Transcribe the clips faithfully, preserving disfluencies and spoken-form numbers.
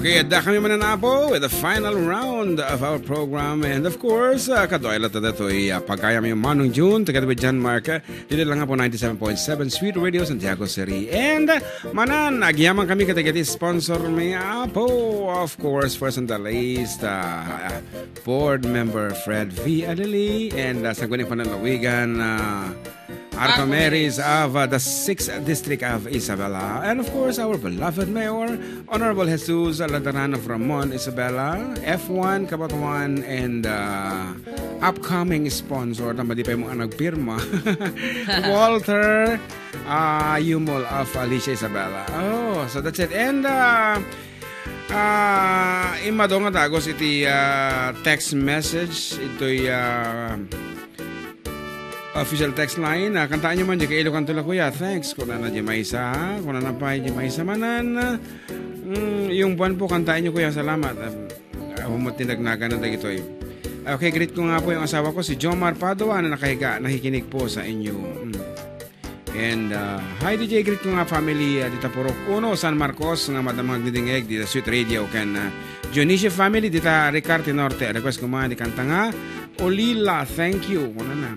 Okay, adda kami manen, Apo, with the final round of our program. And of course, uh, kaduay latta daytoy, uh, pagayam ni Manong June, together with John Mark, uh, ditoy lang po ninety-seven point seven Sweet Radio Santiago City. And, uh, manen, agyaman kami kadagiti sponsor mi, Apo. Of course, first on the list, uh, board member Fred V. Alili, and, uh, Sangguniang Panlalawigan, uh, Arco Arco Maris Maris. of, uh, the sixth District of Isabela. And of course, our beloved Mayor, Honorable Jesus Lantaran of Ramon Isabela, F one Cabatuan, and, uh, upcoming sponsor, tama di pa yung mga nagpirma, Walter, uh, Yumol of Alicia Isabela. Oh, so that's it. And, uh, uh, imado nga dagos iti, uh, text message, ito'y, uh, official text line. Ah, kantaanyo man, di kailokan to la, kuya. Thanks. Kunana di maysa, ha? Kunana pa di maysa manen. Mm, yung buwan po, kantaanyo, kuya. Salamat. Ah, humot tinagnagan na dagitoy. Okay, greet ko nga po yung asawa ko, si Jomar Padua, na nakahiga, nakikinig po sa inyo. Mm. And, ah, hi, D J, greet ko nga family, ah, dita Purok Uno, San Marcos, nga madama nga agdidingeg, dita Sweet Radio, ken, ah, Dionisio family, dita Ricarte Norte. Request ko man, di kanta nga, Olila, thank you. Kunana.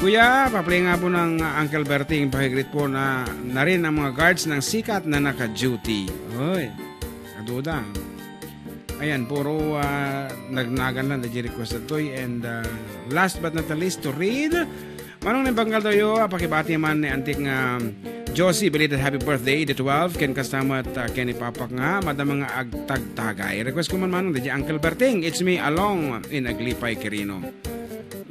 Kuya, paplay nga po ng, uh, Uncle Berting, pakigreet po na, na rin ang mga guards ng sikat na naka-duty. Hoy, kaduda. Ayan, puro, uh, nagnagan lang, the request toy. And, uh, last but not the least, to read, Manong Nembanggal Toyo, ah, pakibati man ni Antik nga Josie, belated happy birthday, the twelve, ken kasta met, ah, ken ni Papak nga, madama nga agtagtagay. Request ko man, Manong, di Uncle Berting, it's me, Along, in Aglipay, Quirino.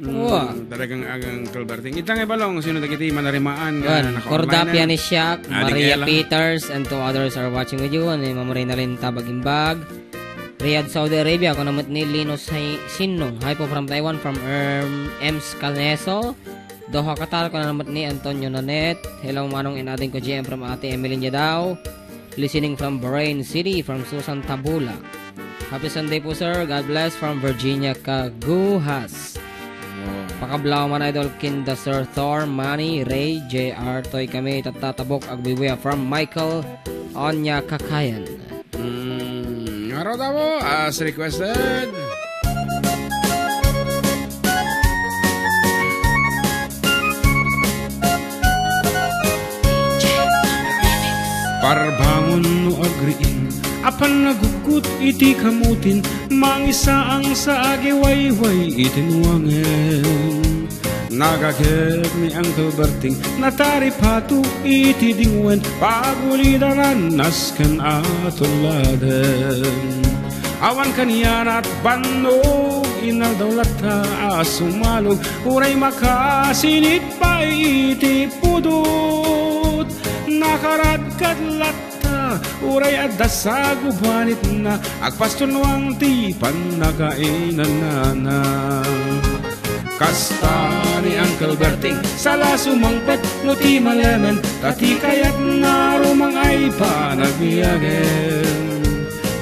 Mm, Wow. Talagang agang Uncle Berting. Itang ibalong, sino dagiti manarimaan nga Yan, nakaonline Corda na? Pianisiak, Ah, di Maria kaya lang. Peters, and two others are watching with you. Ano yung Mamarinalin Tabagimbag? Riyadh, Saudi Arabia, ako naman ni Lino Sai-, Sinong. Hi po from Taiwan, from Erm, Ems Caneso. Doha, Qatar, ako naman ni Antonio Nanet. Hello, Manong and Ading ko, G M from Ate Emeline Yadao. Listening from Bahrain City, from Susan Tabula. Happy Sunday po, sir. God bless from Virginia Cagujas. Pakablaw man, Idol Kinda, Sir Thor, Manny, Ray, J R, Toy kami, tatta tabok, agbubuya from Michael Onya Kakayan. Mm, araw tamo, as requested. Parbangon no agriing, apan nagugut iti kamutin, mangisaang sa agiwayway iti nuangen. Nagakek ni Uncle Berting, nataripato iti dingwen, pagulidanan nasken a tulladen. Awan kanianat bannog, inaldaw latta a sumalog, uray makasinit pay iti pudot. Nakaradkad latta, uray adda sagubanitna, agpastunuang ti pannakainanana. Kasta ni Uncle Berting, sala sumangpet no ti malemen, ta ti kayatna rumang ay panagbiagen.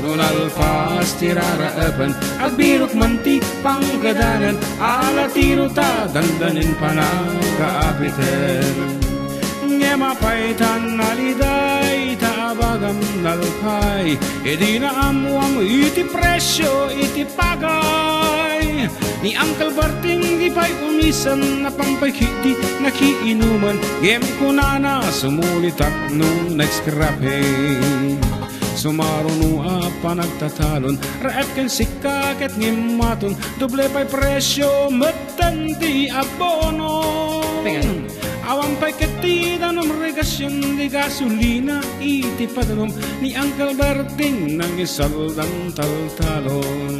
No nalpas ti raraepen, agbirok man ti panggadanan, ala tiro ta dandanin panagkaapiten. Ngem apay ta naliday ta abagam nalpay, idi naammoam iti presio iti pagay. Ni Uncle Berting di pay umisen, napan pay ketdi nakiinuman, ngem kunana sumulitak no next crapping. Sumaruno a panagtatalon, raep ken sikka ket ngimmaton, doble pay presio metten ti abono. Awan pay ket ti danum regasion di gasolina iti padalum ni Uncle Berting nangisaldan taltalon.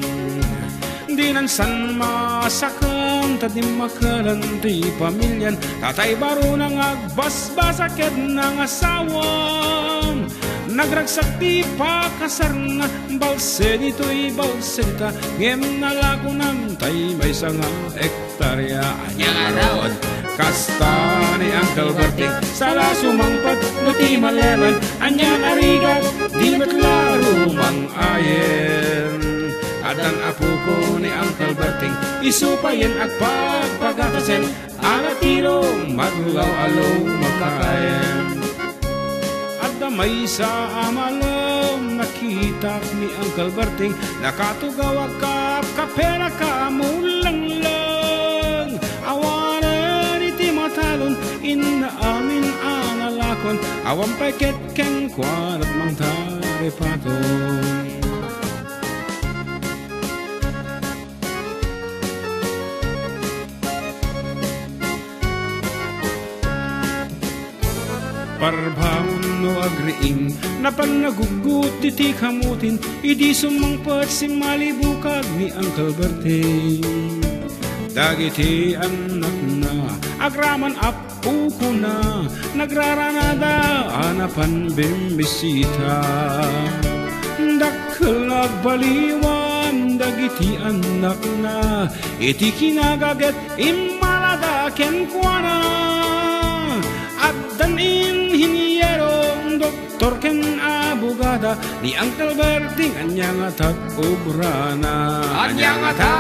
Dinan san masakan ta dimmakelen ti pamilian, tatay baruna nga agbasbasa ket nangasawan. Nagragsak ti pakasarna, balse ditoy, balse dita, ngem nalakonan tay maysa nga hektarya. Ania ngarud, kasta ni Uncle Berting, sala sumangpet no ti malemen, ania narigat, di met la rumang-ayen. Addan apoko ni Uncle Berting, isu payen agpagpagatasen, ala tiro madlaw a lumakayen. Adda maysa a malem, naki- Itak ni Uncle Berting, nakatugawak, kapkapera ka, mullengleng. Awanen iti matalon, inna amin a nalakon, awan pay ket kenkuana mangtaripaton. Parbaon no agriing, napan naguggut iti kamutin, idi sumangpet simmalibukag ni Uncle Berting. Dagiti annakna, agraman apukuna, nagraranada a napan bimbisita. Dakkel agbaliwan dagiti annakna, iti kinagaget immalada kenkuana. Addan inhiniero, doktor ken abogada, ni Uncle Berting ania ngata ti obrana. Ania ngata?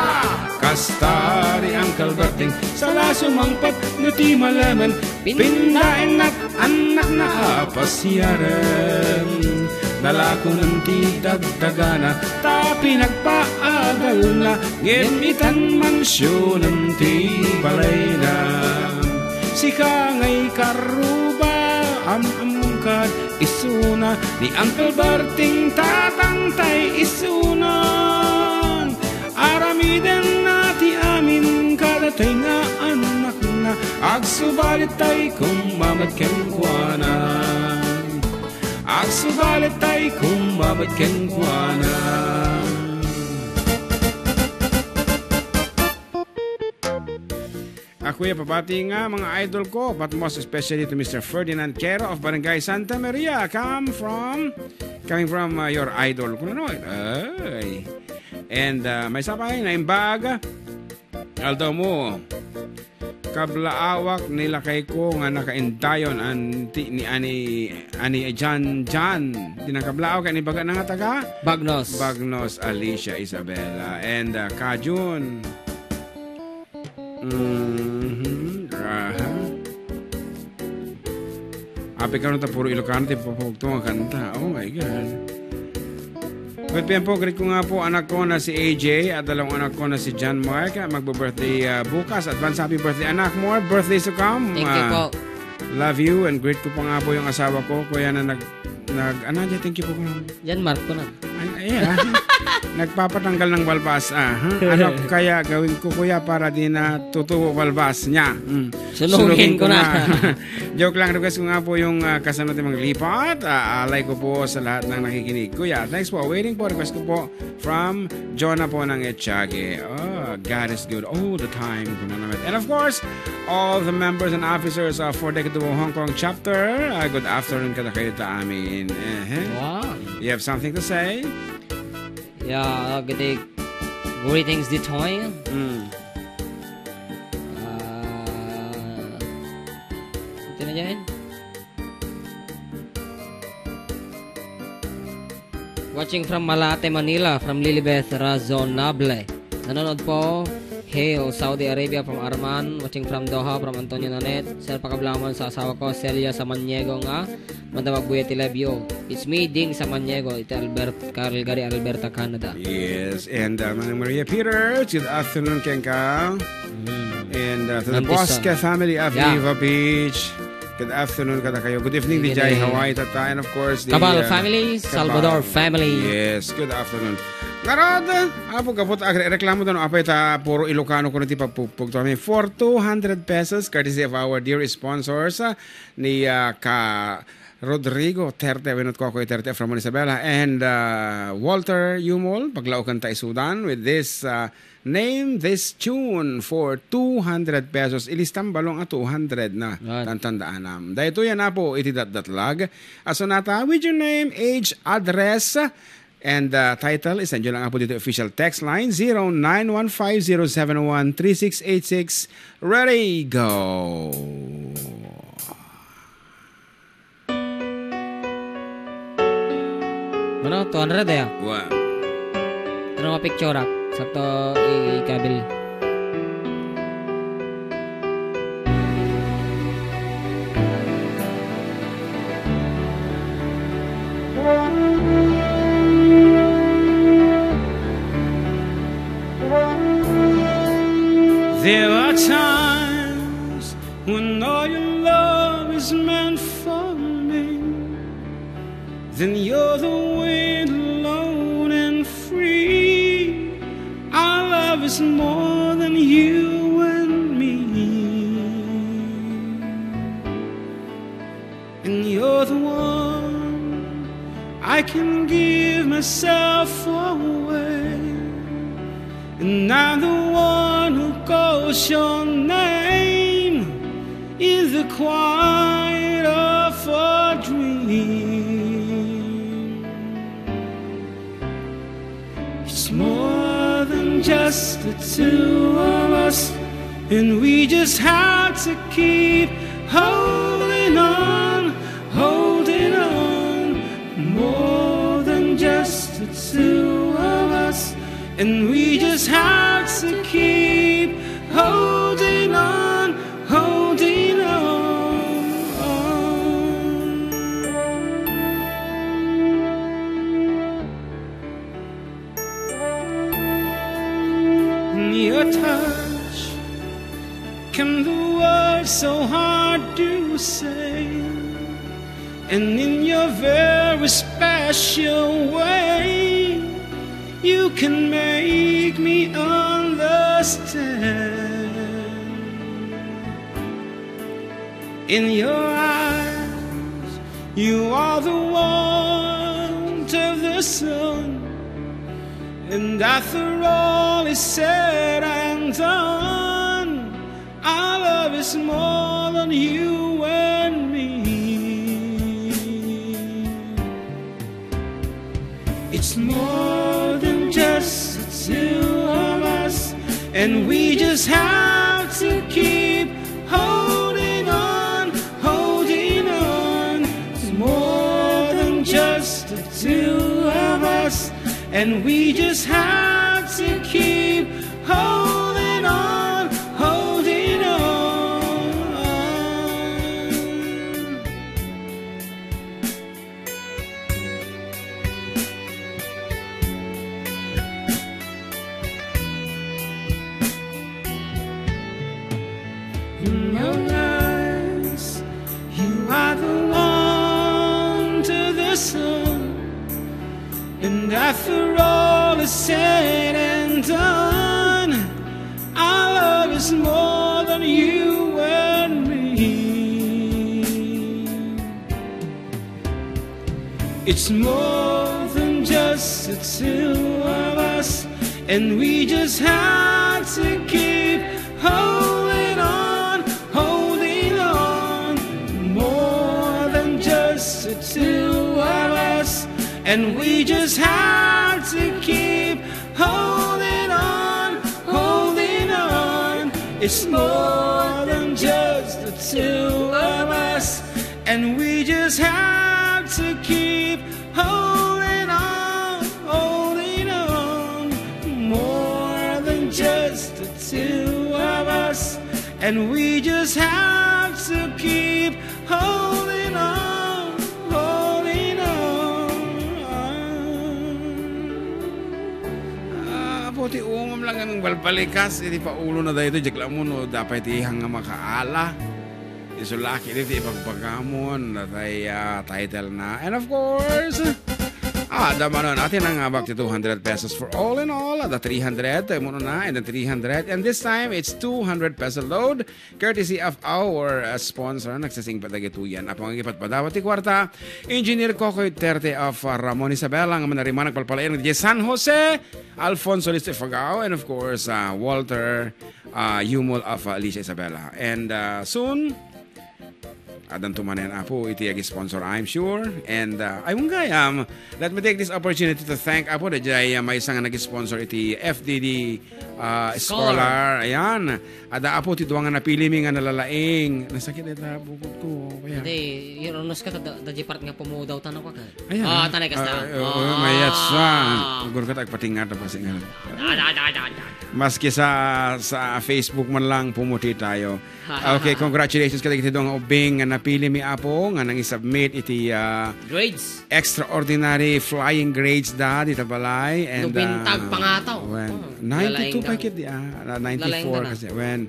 Kasta ni Uncle Berting, sala sumangpet no ti malemen, pindaennak annakna a pasiaren. Nalakonen ti dagdagana, ta pinagpaadalna, ngem itan mansionen ti balayna. Sika ngay karuba, am-ammom kad isuna, ni Uncle Berting tatangtay isunan. Aramidenna ti amin kadatay nga annakna, agsubalittay kumma met kenkuana. Agsubalittay kumma met kenkuana. A, kuya, pabati nga mga idol ko, but most especially to Mister Ferdinand Quero of Barangay Santa Maria. Come from, coming from, uh, your idol. Kuno, no? Ay. And, uh, maysa pay, naimbag. Aldaw mo. Kablaawak ni lakay ko nga nakaindayon anti ni ani, ani Jan Jan. Di nang kablaawak, ani baga na nga taga? Bagnos. Bagnos, Alicia Isabela. And, uh, Kajun. Mhm. Aha. Apay kano ta puro Ilocano ti papugto nga kanta. Oh my God. Good P M po, greet ko nga po anak ko na si A J at dalawang anak ko na si John Mark. Magbo-birthday, ah, bukas. Advance happy birthday, anak. More birthdays to come. Thank you Ah, po. Love you and greet ko po nga po yung asawa ko, kuya na nag, nag, ano, thank you po, kuya. Yan, Mark ko na. Ay, ay, ah. Nagpapatanggal ng balbas, ah, ha? Ano kaya gawin ko, kuya, para di na tutubo balbas niya? Mm. Sunugin Sunugin ko ko na. na. Joke lang, request ko nga po yung, ah, Kasano Ti Manglipat. Ah, alay ko po sa lahat ng nakikinig. Kuya, thanks po. Waiting po, request ko po from Jonah po ng Echage. Oh, God is good all the time. Kuna naman. And of course, all the members and officers of Four Decade Duo Hong Kong Chapter. Ah, good afternoon kada kayo ta amin. Ehe. Wow. You have something to say? Yeah, uh, the greetings, Ditoy. Mm. Ah, ito na yan. Watching from Malate, Manila, from Lilibeth Razonable. Nanonood po. Hail, Saudi Arabia, from Arman. Watching from Doha, from Antonio Nonet. Sir, pakablaamon sa asawa ko, Celia Samaniego nga. Manda, magbuya ti love you. It's me, Ding Samaniego, iti Albert, Calgary, Alberta, Canada. Yes, and, uh, Manang Maria Peters, good afternoon, kenka. Mm. And, uh, to the Nantis, Bosque uh, family of yeah. Riva Beach, good afternoon, kada kayo. Good evening, Good D J evening. Hawaii, tata, and of course, the, Cabal uh, family, Cabal. Salvador family. Yes, good afternoon. Ngarud, apo, kapot, agre-, reklamo doon, apay ta, puro Ilocano ko na ti pagpupugto. I mean, for two hundred pesos, courtesy of our dear sponsors, uh, ni, uh, ka Rodrigo Terte, wenno Kokoy Terte from Isabela, and, uh, Walter Yumol, paglaokan ta isudan with this, uh, name, this tune for two hundred pesos. Ilistam balong a two hundred na. Right. Tantandaanam. Daytoy yan, apo, iti datdatlag. Asunata, with your name, age, address, and, uh, title, isend nyo lang, apo, dito official text line, zero nine one five zero seven one three six eight six. Ready, go! Ano? Two hundred eh. Wow. Ano nga picture, ah? Sakto i-, ikabil. Times when all your love is meant for me, then you're the wind alone and free. Our love is more than you and me. And you're the one I can give myself away. And I'm the one who calls your name in the quiet of a dream. It's more than just the two of us, and we just have to keep holding on, holding on. More than just the two of us, and we just have to keep holding on, holding on. Your touch can do words so hard to say, and in your very special way, you can make me understand. In your eyes, you are the warmth of the sun, and after all is said and done, our love is more than you and me. It's more than just the two of us, and we just have to keep holding on, holding on. It's more than just the two of us, and we just have to keep holding on, holding on. In our lives, you are the one to the sun. And after all is said and done, our love is more than you and me. It's more than just the two of us, and we just have to keep holding on, holding on. More than just the two of us, and we just have to keep holding on, holding on. It's more than just the two of us, and we just have to keep holding on, holding on. More than just the two of us, and we just have to keep holding on, holding on. Ah, Apo, ti umam lang ang balbalikas, iti paulona daytoy, diak la ammo no apay ti ihang nga makaala. Isu la ketdi ti ipagpagamon, natay, ah, title na. And of course, ah, adda manen, ati nangabak ti two hundred pesos for all in all, adda three hundred, tayo muna na, and then three hundred, and this time, it's two hundred peso load, courtesy of our, uh, sponsor, nagsasingpet dagitoy. Apo nga agipatpadawa ti kuarta, Engineer Kokoy Terte of, uh, Ramon Isabela, nga manarima nagpalpalayan di San Jose, Alfonso Listo Ifugao, and of course, uh, Walter, uh, Yumol of, uh, Alicia Isabela. And, uh, soon, addanto manen, Apo, iti agi-sponsor, I'm sure. And, uh, ay, unggayam, let me take this opportunity to thank, Apo, daydiay, uh, maysa nga nag-sponsor iti F D D, uh, Scholar. Scholar. Ayan. Adda, Apo, ti dua nga napilimi nga nalalaing. Nasakit ita bukod ko. Kaya Hindi, irunos ka, da, da, part nga pumudaw, tano ka ka. Ayan, ah, ah. Tanay kasta. Ah, oo, ah, mayat sa. Ugur ka, tagpatingar, tapos nga. Da, da, da, da, da. Maski sa, sa Facebook man lang, pumuti tayo. Okay, congratulations kadagiti dua nga ubbing nga napilimi, Apo, nga nangisubmit iti, ah, Grades. Extraordinary flying grades da dita balay. And, Nobenta ah, pangataw. When, Oh, ninety-two lalaing pa ka. Kit di, ah, ninety-four Lalaing ka na. Kasi. When,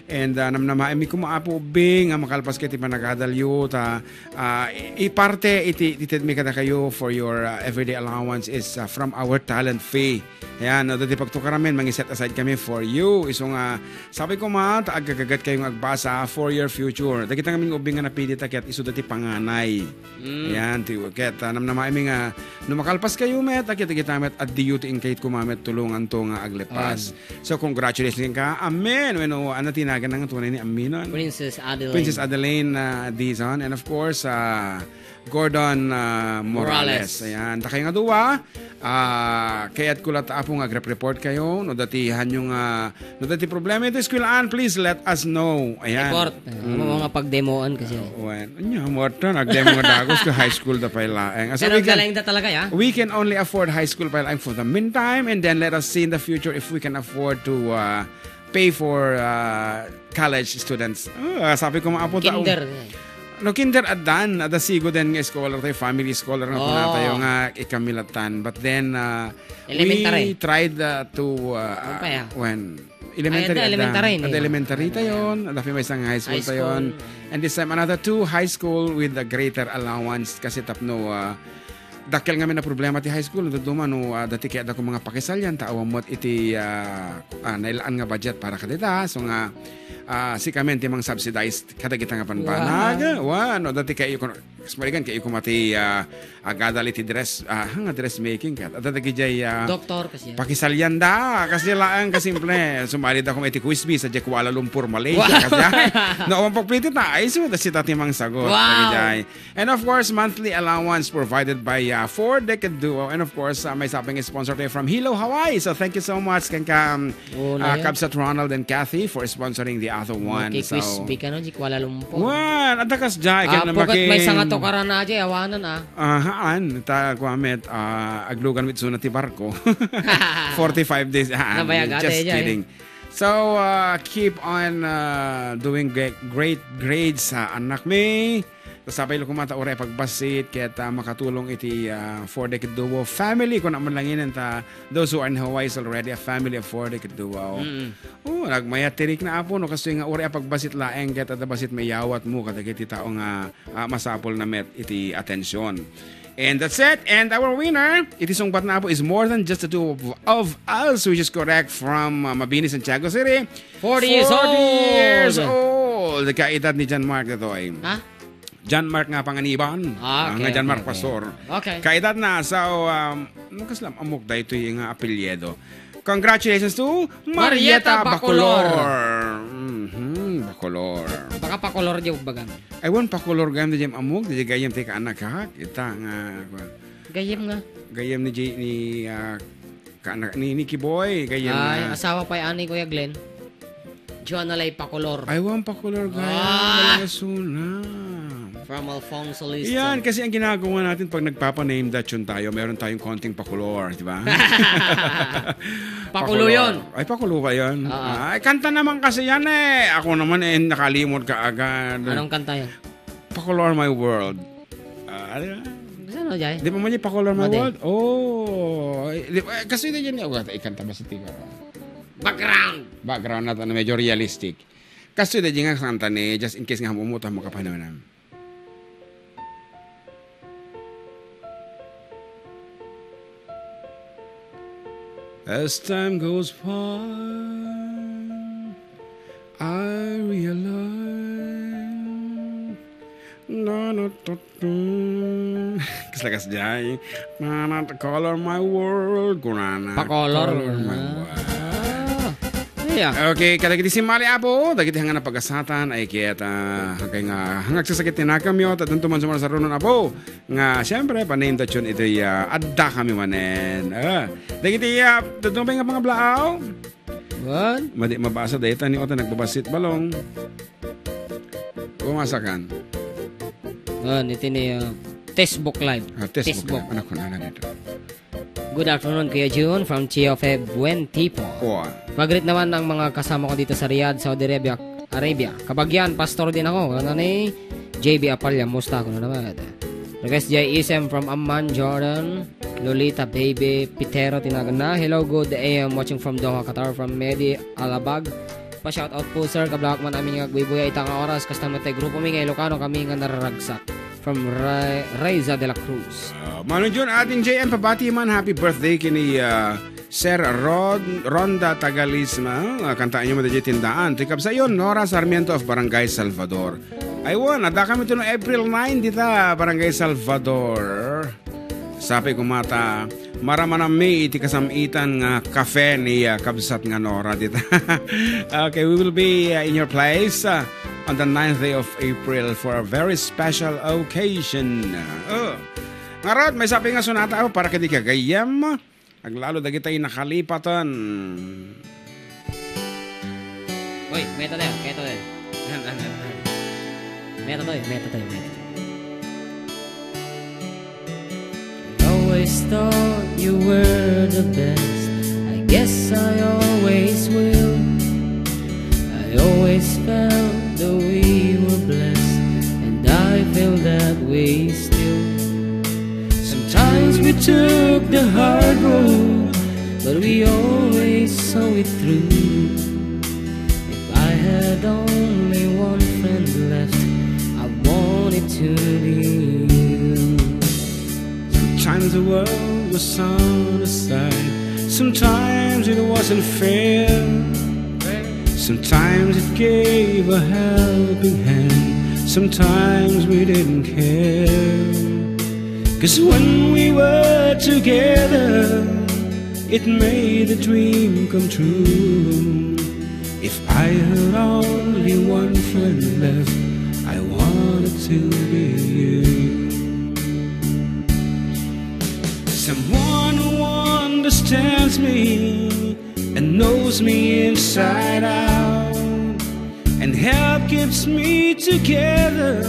And, ah, namnamaenmi koma, Apo Ubbing, nga makalpas ket ti panagadalyo, ta, ah, i-, iparte iti, itedmi kadakayo for your, ah, everyday allowance is, ah, from our talent fee. Ayan, no, dati pagtukaramin, mangi-set aside kami for you. Isu nga, sabi ko ma, ta agkagagat kayo nga agbasa for your future. Dagita ngamin nga ubbing nga napili ta ket isu dati panganay. Mm. Ayan, ti, ket, ah, namnamaenmi nga, no makalpas kayo met, a ket dagita met, addiyo ti inkayat koma met, tulonganto nga aglepas. Ayan. So, congratulations ka. Amen. Wenno, ano ti naganna nga tunay ni Aminon? Princess Adeline. Princess Adeline, ah, Dizon. And of course, ah, Gordon, ah, Morales. Morales. Ayan. Dakayo nga dua, ah, kayatko latta, Apo, nga agrep-report kayo. No, dati hanyo nga, no, dati problema iti eskwelahan, please let us know. Ayan. Report. Mm. Amo nga pagdemoan kasi. Wen, anya, muerto, nagdemo nga dagos ka high school da pay laeng. As Pero we can, galing da talaga, ya? We can only afford high school pay laeng for the meantime, and then let us see in the future if we can afford to, uh, pay for, uh, college students. Uh, sabi ko, maapo ta, Kinder. No, kinder addan, adda sigo den nga scholar tayo, family scholar nga Oh. kuna tayo nga ikami latan. But then, uh, Elementary. we tried, uh, to, uh, Ano pa ya? when Elementary, Ay, adda elementary, adda no? elementary tayon, adda pay maysa nga high school High tayon. school. And this time, another two high school with a greater allowance kasi tapno, ah, dakkel ngamin a problema ti high school, no, dadduma, no, ah, dati kayat da ko mga pakisalian, ta awan met iti, ah, ah, nailaan nga budget para kadita. So nga, ah, sikamin ti mang-subsidize kadagita nga banbanag. Wow. Wa, no, dati kayat ko, Kas marigan, kayat ko mati, ah, agadal iti dress, ah, nga dressmaking ket. Adda dagijay, ah, Doktor, kasi yan. pakisalian da. Kasi laeng kasimple. Sumali da koma iti quiz bee sa Kuala Lumpur, Malaysia. Wow. Kasi, ah, no, awan pagpilitan ta, ay, so, da sita ti mangsagot. Wow. Dagijay. And of course, monthly allowance provided by, ah, Four Decade Duo. And of course, ah, maysa pay nga sponsor tayo from Hilo, Hawaii. So, thank you so much, ken ka, um, Oo, na ah, yan. Kabsat Ronald and Kathy for sponsoring the other one. Okay, So, quiz bee ka, no? Di Kuala Lumpur. Wan, adda kasdiay, Ah, ken pukat makin- maysa nga tukaran na, di, awanan, ah. Ah, haan, ta, kuamet, ah, aglugan met suna ti barko. Forty-five days, ah, Nabayag, just ate, dyan, eh. kidding. So, ah, keep on, ah, doing great, great grades, ah, anak mi. Tapos sabay lo kumata, uray pagbassit, ket, ah, makatulong iti, ah, Four Decade Duo family, kuna man lang inen, ta, those who are in Hawaii is already a family of Four Decade Duo. Mm. Oh, nagmayat ti rikna, Apo, no? Kastoy nga uray a pagbassit laeng, ket adda bassit maiyawatmo kadagiti tao nga, ah, masapulna met iti atension. And that's it. And our winner, iti sungbatna, Apo, is more than just the two of, of us, which is correct, from, ah, Mabini, Santiago City. Forty years Forty years old. old. Kaedad ni John Mark datoy. Ha? John Mark nga panganiban. Ah, Ah, okay, nga John okay, Mark okay. Pastor. Okay. Kaedad na, so, um, ano kas lam-, amok daytoy nga apelyido. Congratulations to Marieta Marieta Bacolor. Bacolor. Mhm, Bacolor. Baka Pacolor di ugbagan. Ay, wan, Pacolor gayam di jam amok, di gayyem ti kaanak, ha? Kita nga, Gayyem nga. gayyem ni J-, ni, ah, Kana ni Nicky Boy, kaya Ay, na. asawa pa yan ni Kuya Glenn. Joanna Lay Pacolor. Ay, wan Pacolor, kaya Ah! Malasuna. From Alfonso Liston. Yan, kasi ang ginagawa natin pag nagpapa-name that tune tayo, meron tayong konting Pacolor, di ba? Pakulo Pacolor. yun. Ay, Pakulo ba yun? Oo. Ay, kanta naman kasi yan eh. Ako naman eh, nakalimot ka agad. Anong kanta yun? Pacolor My World. Ah, ano yun? Gusto mo, Jai? Di ba mo niya Pacolor My Madi. World? Oh, ay, di, eh, kasi na yun, oh, ikanta ba sa tiga? Background! Background na to, na medyo realistic. Kasi na yun nga kanta ni, just in case nga hamumuta mo kapanunam. As time goes by, I realize, na, na, tu, tu. Kas lakas jay. Na, na, color my world, kunana. Pakolor. Color my Ah. world. Iya. Okay, kadagiti simmali, Apo, dagiti hangan a pagasatan, ay kiyat, ah, kay nga, hangag sasakit ti nakamyo, tadunto man sumarsarunon, Apo. Nga, siyempre, pa-name the tune iti, ah, adda kami manen. Ah, dagiti, ah, tadunto nga mga blaaw? Wan? Madi mabasa dayta ni Ota nagbabassit balong. Pumasakan. Wan, iti ni, ah, Facebook Live. Ah, Facebook Facebook. Live. Anak ko na, anak ito. Good afternoon, Kuya Jun, from T F F Buen Tipo. Wa. Pag-greet naman ang mga kasama ko dito sa Riyadh, Saudi Arabia. Arabia. Kabagyan, pastor din ako. Ano ni J B Apalya, musta ako na naman? Request J Isem from Amman, Jordan. Lolita Baby Pitero, tinagan na. Hello, good A M. Watching from Doha, Qatar, from Mehdi Alabag. Pa-shoutout po, sir, kablak man amin nga agbuybuya ita nga oras, kasta met ti grupo mi nga Ilocano kami nga nararagsak. From Re-, Reza de la Cruz. Ah, Manong Jun, atin J M, pabati man, happy birthday kini, ah, Sir Ron-, Ronda Tagalisma. Ah, kantaanyo man daydiay tindaan. Ti kabsayon, Nora Sarmiento of Barangay Salvador. Aywan, adda kami iti no April nine dita, Barangay Salvador. Sapay koma ta maramananmi iti kasam-itan nga kafe ni, ah, kabsat nga Nora dita. Okay, we will be, ah, in your place, ah, on the ninth day of April for a very special occasion. Oh. Ngarud, maysapay nga sonata, ah, para kadi kagayyem. Aglalo dagitay nakalipatan. Uy, meta tayo, meta tayo. Meta tayo, meta tayo, meta tayo. I always thought you were the best. I guess I always will. I always felt that we were blessed, and I feel that way still. Sometimes we took the hard road, but we always saw it through. If I had only one friend left, I wanted to be you. Sometimes the world was on the side, sometimes it wasn't fair. Sometimes it gave a helping hand, sometimes we didn't care. 'Cause when we were together, it made a dream come true. If I had only one friend left, I wanted to be you. Someone who understands me and knows me inside out, and help keeps me together,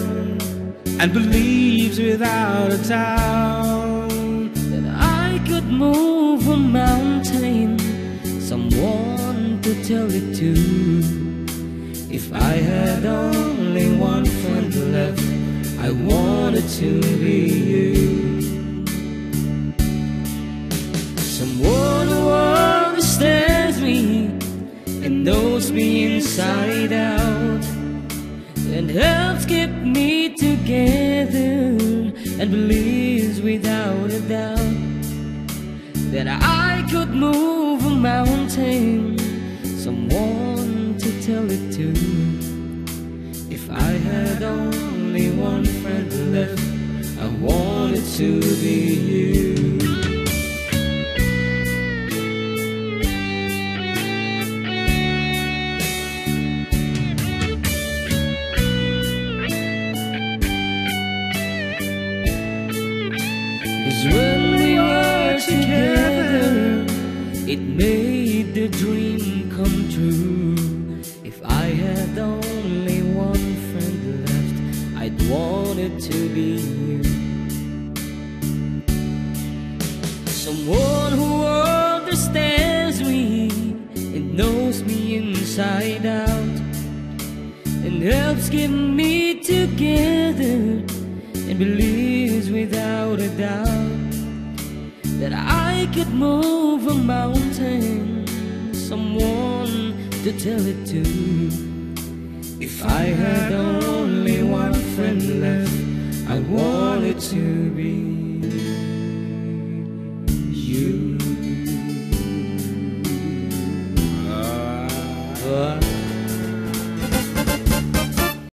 and believes without a doubt that I could move a mountain, someone to tell it to. If I had only one friend left, I wanted to be you. Someone who understands me and knows me inside out, and helps keep me together, and believes without a doubt that I could move a mountain, someone to tell it to. If I had only one friend left, I wanted to be you. 'Cause when we were together, it made the dream come true. If I had only one friend left, I'd want it to be you. Someone who understands me and knows me inside out, and helps keep me together, and believes without a doubt that I could move a mountain, someone to tell it to. If I had only one friend left, I wanted to be you. Ah.